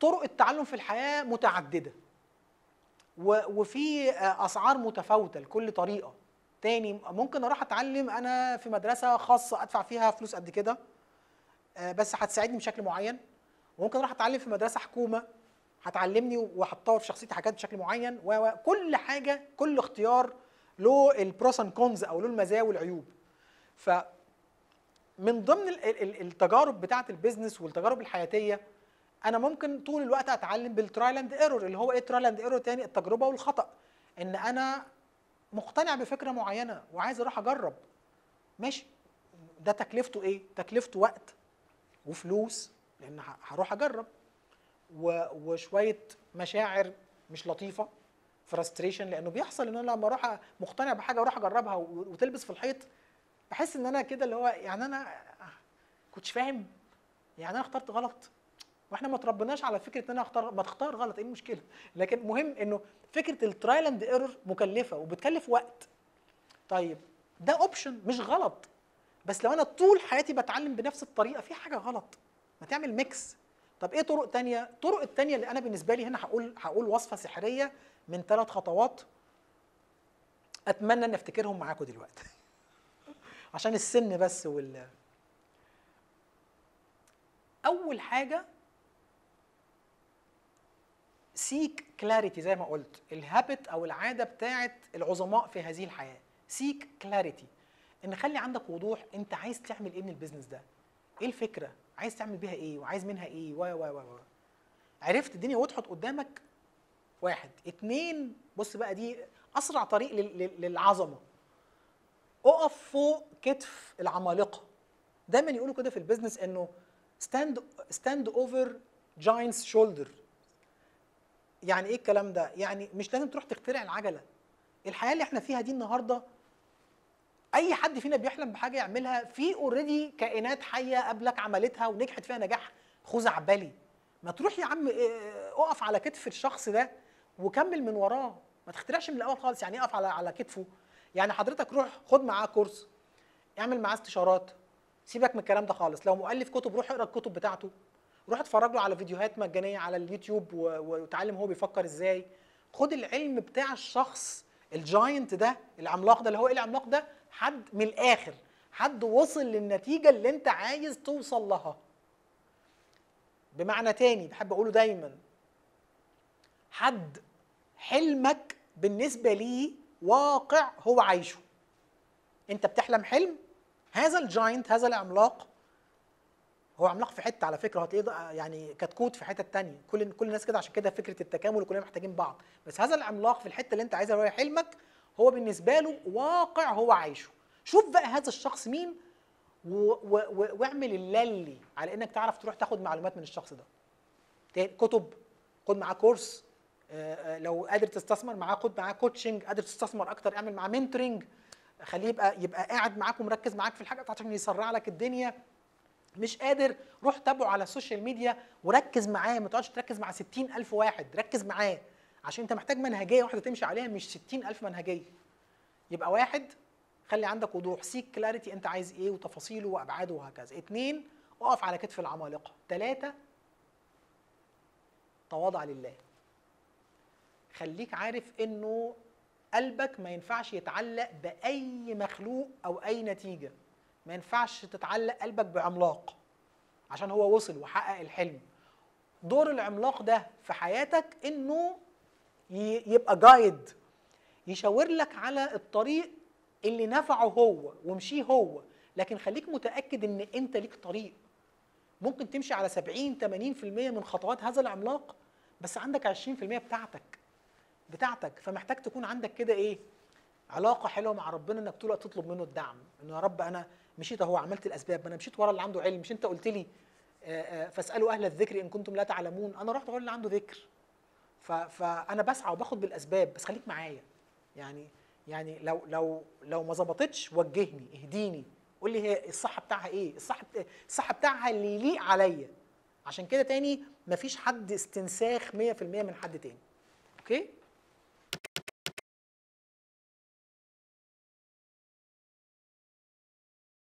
طرق التعلم في الحياة متعددة، وفي اسعار متفاوتة لكل طريقه. تاني ممكن اروح اتعلم انا في مدرسه خاصة ادفع فيها فلوس قد كده، بس هتساعدني بشكل معين، وممكن اروح اتعلم في مدرسه حكومة هتعلمني وهتطور في شخصيتي حاجات بشكل معين، وكل حاجة كل اختيار له ال pros and cons او له المزايا والعيوب. ف من ضمن التجارب بتاعه ال business والتجارب الحياتية، انا ممكن طول الوقت اتعلم بال trial and error. اللي هو ايه trial and error؟ تاني التجربة والخطا. ان انا مقتنع بفكره معينة وعايز اروح اجرب، ماشي، ده تكلفته ايه؟ تكلفته وقت وفلوس، لان هروح اجرب، وشوية مشاعر مش لطيفة، frustration، لانه بيحصل ان انا لما اروح مقتنع بحاجة واروح اجربها وتلبس في الحيط، بحس ان انا كده اللي هو يعني انا كنتش فاهم، يعني انا اخترت غلط. واحنا ما تربناش على فكرة ان انا اختار، ما تختار غلط ايه المشكلة؟ لكن مهم انه فكرة ال trial and error مكلفة وبتكلف وقت. طيب ده option مش غلط، بس لو انا طول حياتي بتعلم بنفس الطريقة في حاجة غلط، ما تعمل mix. طب ايه طرق تانية؟ الطرق التانية اللي انا بالنسبة لي هنا هقول وصفه سحريه من 3 خطوات، اتمنى ان افتكرهم معاكم دلوقتي عشان السن بس. اول حاجة seek clarity، زي ما قلت ال habit او العادة بتاعت العظماء في هذه الحياة، seek clarity، ان خلي عندك وضوح انت عايز تعمل ايه من ال business ده، ايه الفكرة، عايز تعمل بيها ايه، وعايز منها ايه، و و و عرفت الدنيا وضحت قدامك. 1 2، بص بقى دي اسرع طريق للعظمه، اقف فوق كتف العمالقة. دايما يقولوا كده في ال business انه stand over giant's shoulder. يعني ايه الكلام ده؟ يعني مش لازم تروح تخترع العجلة. الحياة اللي احنا فيها دي النهارده اي حد فينا بيحلم بحاجة يعملها، في already كائنات حيه قبلك عملتها ونجحت فيها نجاح خزعبلي. ما تروح يا عم اقف على كتف الشخص ده وكمل من وراه، ما تخترعش من الاول خالص. يعني اقف على كتفه، يعني حضرتك روح خد معاه كورس، اعمل معاه استشارات، سيبك من الكلام ده خالص. لو مؤلف كتب روح اقرا الكتب بتاعته، روح اتفرج له على فيديوهات مجانية على اليوتيوب وتعلم هو بيفكر ازاي. خد العلم بتاع الشخص ال giant ده، العملاق ده. اللي هو ايه العملاق ده؟ حد من الاخر، حد وصل للنتيجة اللي انت عايز توصل لها. بمعنى تاني بحب اقوله دايما، حد حلمك بالنسبة ليه واقع هو عايشه. انت بتحلم حلم، هذا ال giant، هذا العملاق، هو عملاق في حتة على فكرة، هتلاقيه يعني كتكوت في حتة تانية. كل الناس كده، عشان كده فكرة التكامل وكلنا محتاجين بعض. بس هذا العملاق في الحتة اللي انت عايزها وهي حلمك، هو بالنسبة له واقع هو عايشه. شوف بقى هذا الشخص مين واعمل اللي على انك تعرف تروح تاخد معلومات من الشخص ده. كتب، خد معاه كورس، لو قادر تستثمر معاه خد معاه coaching، قادر تستثمر اكتر اعمل معاه mentoring، خليه يبقى قاعد معاك ومركز معاك في الحاجة عشان يسرع لك الدنيا. مش قادر، روح تابعه على ال social media وركز معاه، ما تقعدش تركز مع 60,000 واحد، ركز معاه عشان انت محتاج منهجيه واحدة تمشي عليها، مش 60,000 منهجيه. يبقى 1، خلي عندك وضوح، seek clarity انت عايز ايه وتفاصيله وابعاده وهكذا. 2، اقف على كتف العمالقة. 3، تواضع لله. خليك عارف انه قلبك ما ينفعش يتعلق باي مخلوق او اي نتيجة، ما ينفعش تتعلق قلبك بعملاق عشان هو وصل وحقق الحلم. دور العملاق ده في حياتك انه يبقى جايد، يشاور لك على الطريق اللي نفعه هو ومشيه هو، لكن خليك متأكد ان انت ليك طريق. ممكن تمشي على 70-80% من خطوات هذا العملاق، بس عندك 20% بتاعتك. فمحتاج تكون عندك كده ايه، علاقة حلوة مع ربنا، انك طول الوقت تطلب منه الدعم، انه يا رب انا مشيت اهو، عملت الاسباب، انا مشيت ورا اللي عنده علم، مش انت قلت لي فاسالوا اهل الذكر ان كنتم لا تعلمون، انا رحت ورا اللي عنده ذكر، فانا بسعى وباخد بالاسباب، بس خليك معايا. يعني لو لو لو ما ظبطتش وجهني، اهديني، قول لي هي الصح بتاعها ايه، الصح بتاعها اللي يليق عليا. عشان كده تاني مفيش حد استنساخ 100% من حد تاني. okay؟